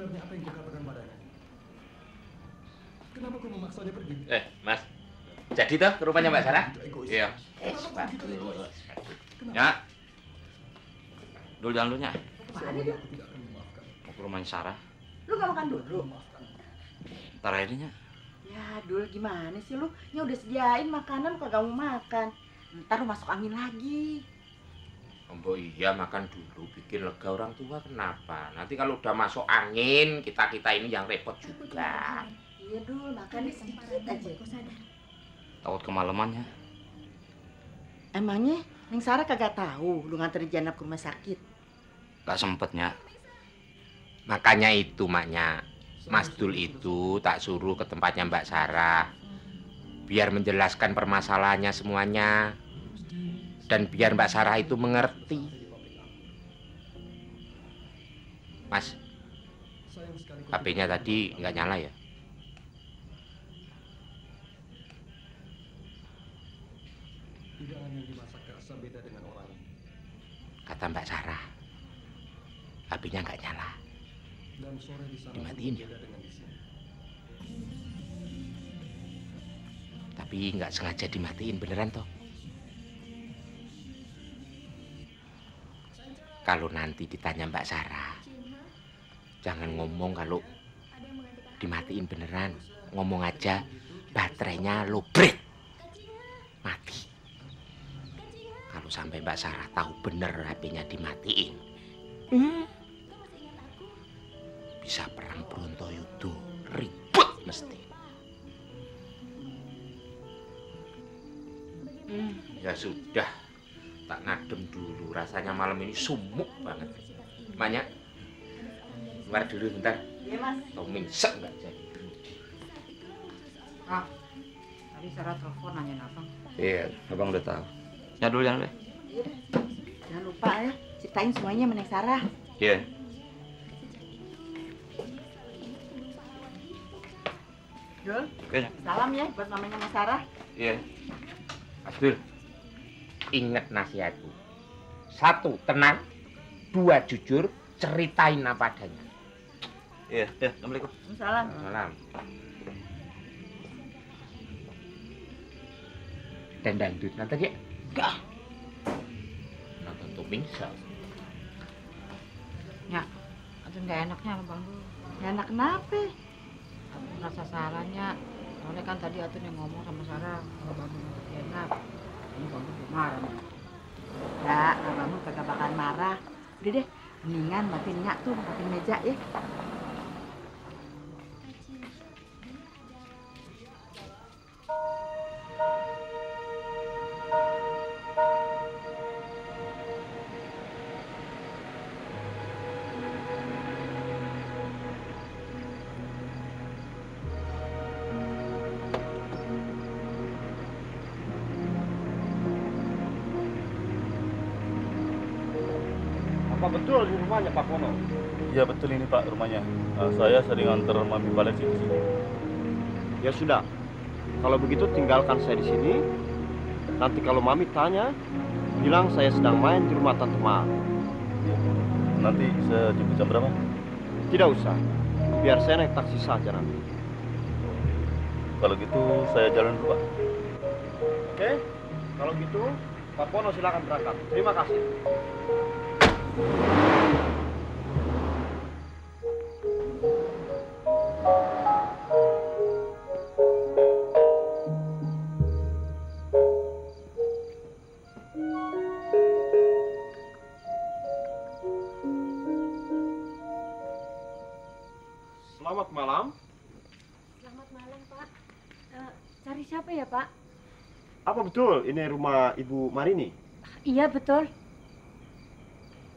sebenarnya apa yang kau katakan padanya? Kenapa kau memaksa dia pergi? Mas. Jadi toh ke rumahnya Mbak Sarah? Iya. Pak. Ya. Dul jangan lunya. Selama ini aku tidak akan memaafkan. Mau ke rumahnya Sarah. Lu gak makan dulu? Ntar akhirnya. Ya, Dul, gimana sih lu? Ya udah sediain makanan kagak mau makan. Ntar lu masuk angin lagi. Mbok iya makan dulu, bikin lega orang tua kenapa? Nanti kalau udah masuk angin, kita ini yang repot juga. Iya, Dul, makan sedikit aja. Takut kemalamannya. Emangnya Neng Sarah kagak tahu lu nganterin Janab ke rumah sakit? Gak sempetnya. Makanya itu maknya Mas Dul itu tak suruh ke tempatnya Mbak Sarah. Biar menjelaskan permasalahannya semuanya. Dan biar Mbak Sarah itu mengerti. Mas, HP-nya tadi nggak nyala ya? Hidangan yang dimasak kerasa beda dengan orang. Kata Mbak Sarah, HP-nya nggak nyala. Dan sore di sana Dimatiin ya? beda dengan di sini. Tapi nggak sengaja dimatiin beneran toh. Kalau nanti ditanya Mbak Sarah, jangan ngomong kalau dimatiin beneran. Ngomong aja baterainya lobret, mati. Kalau sampai Mbak Sarah tahu bener HP-nya dimatiin, bisa perang Brontoyudo, ribut mesti. Ya sudah, tak ngadem dulu. Rasanya malam ini sumuk banget. Maknya keluar dulu bentar. Iya, Mas. Tau mingsek nggak jadi. Ah, tadi Sarah telepon nanyain abang. Iya, abang udah tahu. Ya dulu jangan deh. Iya deh. Jangan lupa ya, ceritain semuanya sama Neng Sarah. Iya. Dul, Oke. salam ya buat mamanya Neng Sarah. Iya. Abdul, ingat nasihatku. 1, tenang. 2, jujur. Ceritain apa adanya. Iya. Assalamualaikum. Salam. Salam. Dan dangdut nanti dia. Enggak. Nonton Tumingsel. Ya, itu nggak enaknya sama Bang Dul. Ya anak kenapa? Aku merasa salahnya. Soalnya kan tadi Atun yang ngomong sama Sarah kalau Bang Dul untuk enak. Ini Bang Dul marah. Ya, abangmu kagak bakal marah. Udah deh, mendingan matiin minyak tuh, matiin meja ya. Apa betul di rumahnya Pak Pono? Iya betul ini Pak rumahnya. Saya sering antar Mami balik di sini. Ya sudah. Kalau begitu tinggalkan saya di sini. Nanti kalau Mami tanya, bilang saya sedang main di rumah Tante Ma. Iya. Nanti saya jemput jam berapa? Tidak usah. Biar saya naik taksi saja nanti. Kalau gitu saya jalan dulu Pak. Oke? Kalau gitu, Pak Pono silakan berangkat. Terima kasih. Selamat malam. Selamat malam, Pak. Cari siapa ya, Pak? Apa betul ini rumah Ibu Marini? Iya, betul.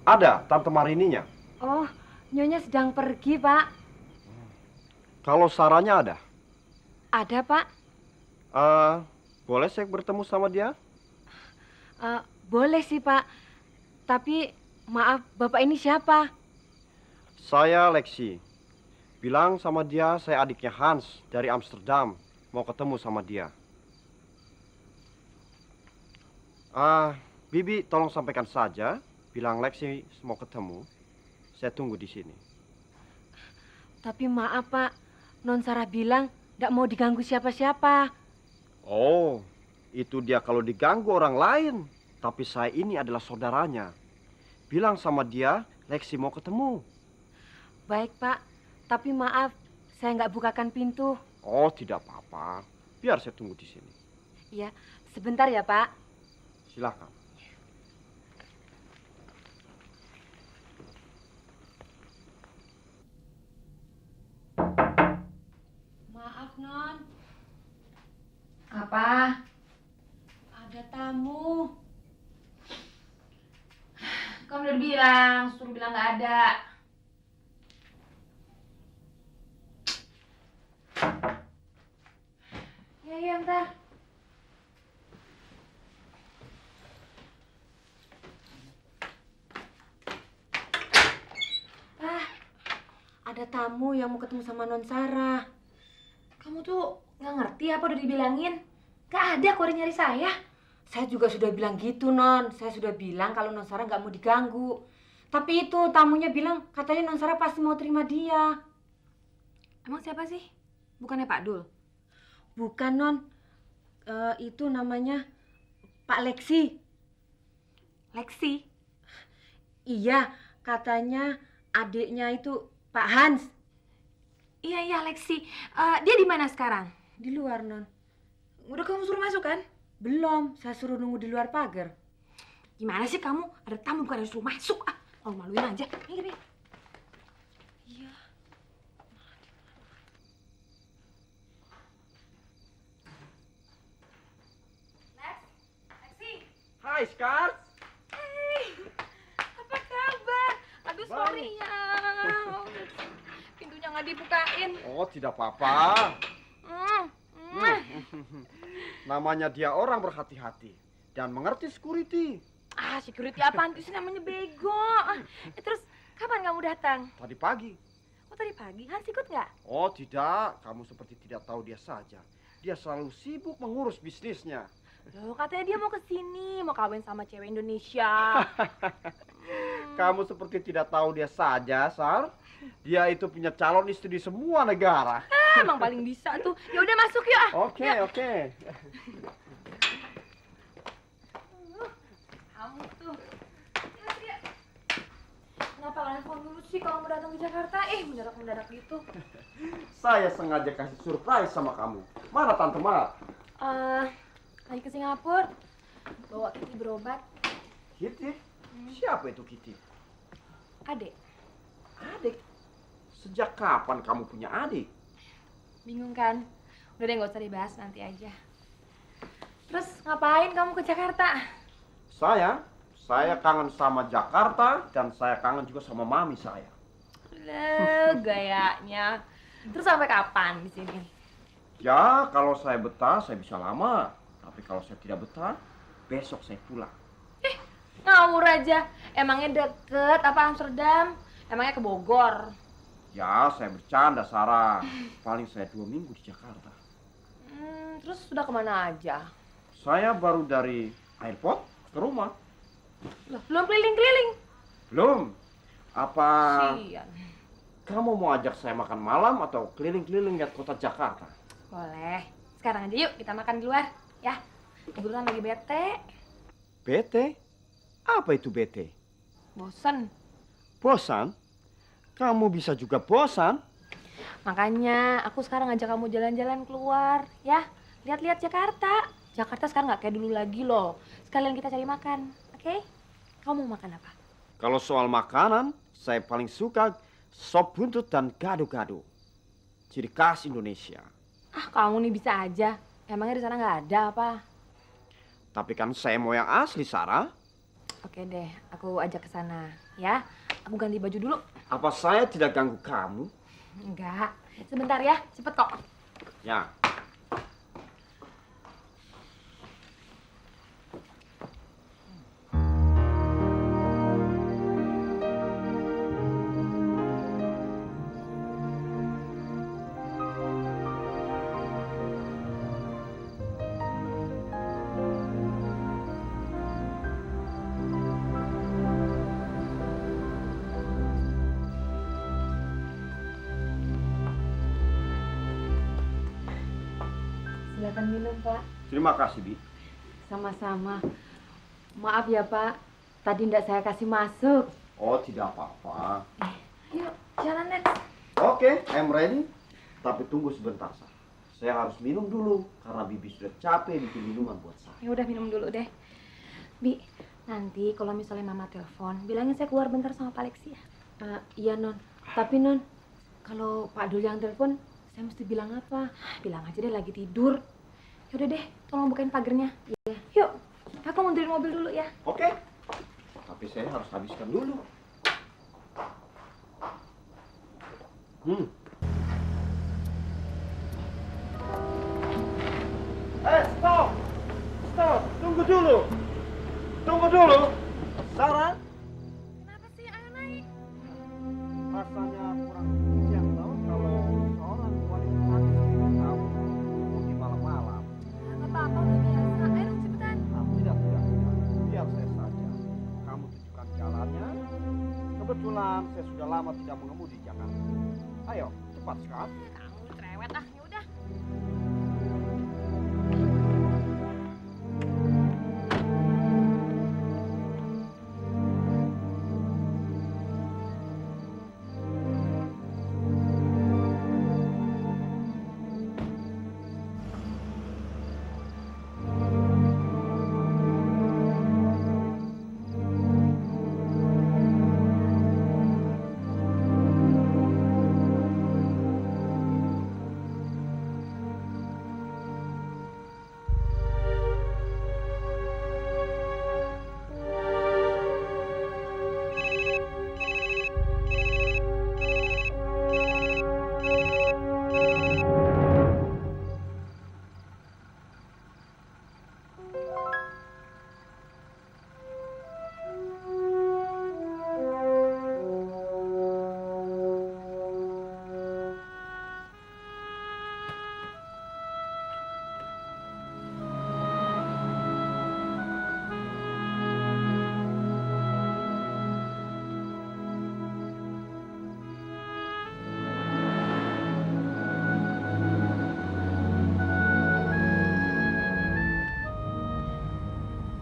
Ada Tante Marininya. Oh, Nyonya sedang pergi, Pak. Kalau Sarahnya ada. Ada, Pak. Boleh saya bertemu sama dia? Boleh sih, Pak. Tapi, maaf, Bapak ini siapa? Saya Lexi. Bilang sama dia saya adiknya Hans dari Amsterdam. Mau ketemu sama dia. Bibi tolong sampaikan saja. Bilang Lexi mau ketemu. Saya tunggu di sini. Tapi maaf Pak, Non Sarah bilang nggak mau diganggu siapa-siapa. Oh, itu dia kalau diganggu orang lain. Tapi saya ini adalah saudaranya. Bilang sama dia, Lexi mau ketemu. Baik Pak, tapi maaf, saya nggak bukakan pintu. Oh, tidak apa-apa. Biar saya tunggu di sini. Iya, sebentar ya Pak. Silakan. Maaf Non, Apa? ada tamu. Kamu udah bilang, suruh bilang nggak ada. Ya, ntar. Ada tamu yang mau ketemu sama Non Sarah. Kamu tuh nggak ngerti apa udah dibilangin? Gak ada kok udah nyari saya. Saya juga sudah bilang gitu Non. Saya sudah bilang kalau Non Sarah nggak mau diganggu. Tapi itu tamunya bilang katanya Non Sarah pasti mau terima dia. Emang siapa sih? Bukannya Pak Dul? Bukan Non. Itu namanya Pak Lexi. Lexi? Iya, katanya adiknya itu Pak Hans. Iya, Lexi. Dia di mana sekarang? Di luar Non. Udah kamu suruh masuk kan? Belum, saya suruh nunggu di luar pagar. Gimana sih kamu? Ada tamu bukan harus suruh masuk. Kalau maluin aja. Ini. Iya. Lexi. Hai, Skars. Apa kabar? Aduh, Baik. sorry ya. Pintunya nggak dibukain. Oh, tidak apa-apa. Mm. Namanya dia orang berhati-hati dan mengerti security. Security apaan tuh sih, namanya bego. Terus kapan kamu datang? Tadi pagi. Oh, tadi pagi. Hans ikut nggak? Oh, tidak. Kamu seperti tidak tahu dia saja. Dia selalu sibuk mengurus bisnisnya. Loh, katanya dia mau ke sini, mau kawin sama cewek Indonesia. Kamu seperti tidak tahu dia saja, Sar. Dia itu punya calon istri di semua negara. Emang paling bisa tuh. Ya udah masuk yuk. Oke, oke. Kamu tuh. Ya. Kenapa kalian telepon dulu sih kalau mau datang ke Jakarta? Mendadak gitu. Saya sengaja kasih surprise sama kamu. Mana Tante Mar? Lagi ke Singapura. Bawa Kitty berobat. Kitty? Siapa itu Kitty? Adek. Adik? Sejak kapan kamu punya adik? Bingung kan? Udah deh, nggak usah dibahas, nanti aja. Terus ngapain kamu ke Jakarta? Saya kangen sama Jakarta dan saya kangen juga sama mami saya. Gayanya. Terus sampai kapan di sini? Ya, kalau saya betah, saya bisa lama. Tapi kalau saya tidak betah, besok saya pulang. Ngawur aja. Emangnya deket apa Amsterdam? Emangnya ke Bogor? Ya, saya bercanda, Sarah. Paling saya 2 minggu di Jakarta. Terus sudah kemana aja? Saya baru dari airport ke rumah. Loh, belum keliling-keliling? Belum. Apa Sian. kamu mau ajak saya makan malam atau keliling-keliling lihat kota Jakarta? Boleh. Sekarang aja yuk kita makan di luar. Ya, kebetulan lagi bete. Bete? Apa itu bete? Bosen. Bosan? Kamu bisa juga bosan? Makanya aku sekarang ngajak kamu jalan-jalan keluar. Ya, lihat-lihat Jakarta. Jakarta sekarang nggak kayak dulu lagi loh. Sekalian kita cari makan. Oke? Kamu mau makan apa? Kalau soal makanan, saya paling suka sop buntut dan gado-gado. Ciri khas Indonesia. Kamu nih bisa aja. Emangnya di sana nggak ada apa? Tapi kan saya mau yang asli, Sarah. Oke deh, aku ajak ke sana. Ya, aku ganti baju dulu. Apa saya tidak ganggu kamu? Enggak, sebentar ya, cepet kok. Ya. Silahkan minum, Pak. Terima kasih, Bi. Sama-sama. Maaf ya, Pak. Tadi tidak saya kasih masuk. Oh, tidak apa-apa. Yuk, jalan Nen. Oke, I'm ready. Tapi tunggu sebentar, Sa. Saya harus minum dulu karena Bibi sudah capek bikin minuman buat saya. Ya udah minum dulu deh. Bi, nanti kalau misalnya Mama telepon, bilangin saya keluar bentar sama Pak Lexi ya. Iya, Non. Tapi, Non, kalau Pak Dul yang telepon, saya mesti bilang apa? Bilang aja deh lagi tidur. Yaudah deh, tolong bukain pagernya. Iya. Yuk, aku mundurin mobil dulu ya. Oke. Tapi saya harus habiskan dulu. Stop! Stop! Tunggu dulu! Tunggu dulu! Sarah? Kenapa sih? Ayo naik. Rasanya kurang bijak tau kalau seorang wanita cantik seperti kamu pergi malam-malam. Nggak apa-apa, udah biasa. Ayo dong, cepetan. Tidak. Biar saya saja. Kamu tunjukkan jalannya. Kebetulan saya sudah lama tidak mengemudi di Jakarta. Ayo, cepat sekali. Kamu cerewet ah, yaudah.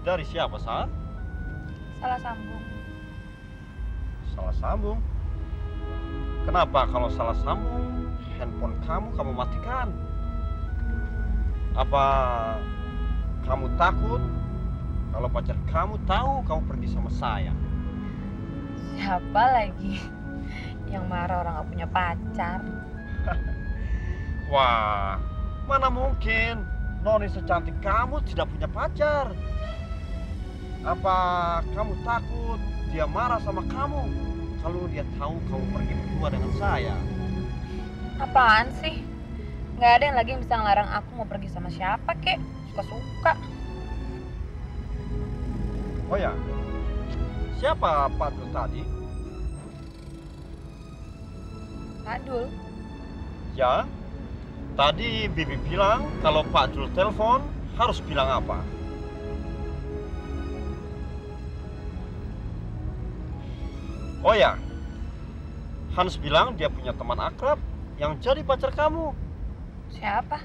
Dari siapa, Sa? Salah sambung. Salah sambung? Kenapa kalau salah sambung, handphone kamu matikan? Apa kamu takut kalau pacar kamu tahu kamu pergi sama saya? Siapa lagi yang marah orang gak punya pacar? Wah, mana mungkin Noni secantik kamu tidak punya pacar? Apa kamu takut dia marah sama kamu kalau dia tahu kamu pergi berdua dengan saya? Apaan sih? Gak ada yang lagi yang bisa ngelarang aku mau pergi sama siapa kek. Suka-suka. Oh ya, siapa Pak Dul tadi? Pak Dul, Ya, tadi Bibi bilang kalau Pak Dul telepon harus bilang apa? Oh ya, Hans bilang dia punya teman akrab yang jadi pacar kamu. siapa?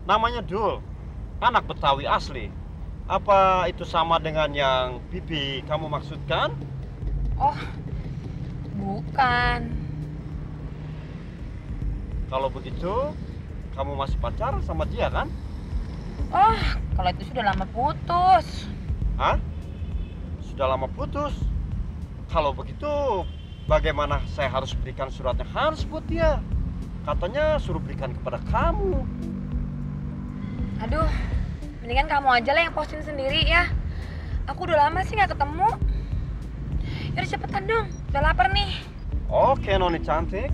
Namanya Dul, anak Betawi asli. Apa itu sama dengan yang Bibi kamu maksudkan? Oh, bukan. Kalau begitu, kamu masih pacaran sama dia kan? Oh, kalau itu sudah lama putus. Hah? Sudah lama putus? Kalau begitu, bagaimana saya harus berikan suratnya Hans buat dia? Katanya suruh berikan kepada kamu. Aduh, mendingan kamu aja lah yang posting sendiri ya. Aku udah lama sih nggak ketemu. Yaudah cepetan dong, udah lapar nih. Oke, Noni cantik.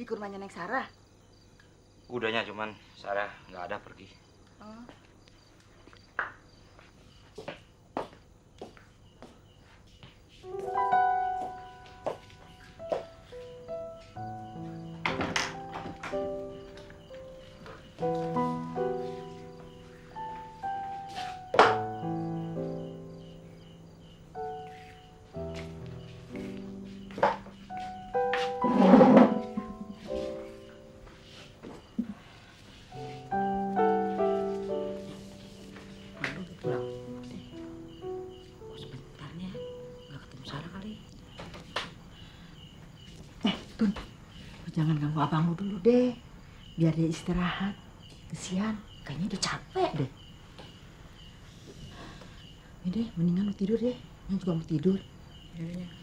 pergi ke rumahnya Neng Sarah? Udahnya cuman Sarah nggak ada pergi. Oh. Jangan ganggu abangmu dulu deh, biar dia istirahat. Kesian, kayaknya udah capek deh. Ini deh, mendingan lu tidur deh. Yang juga mau tidur. Yaudah.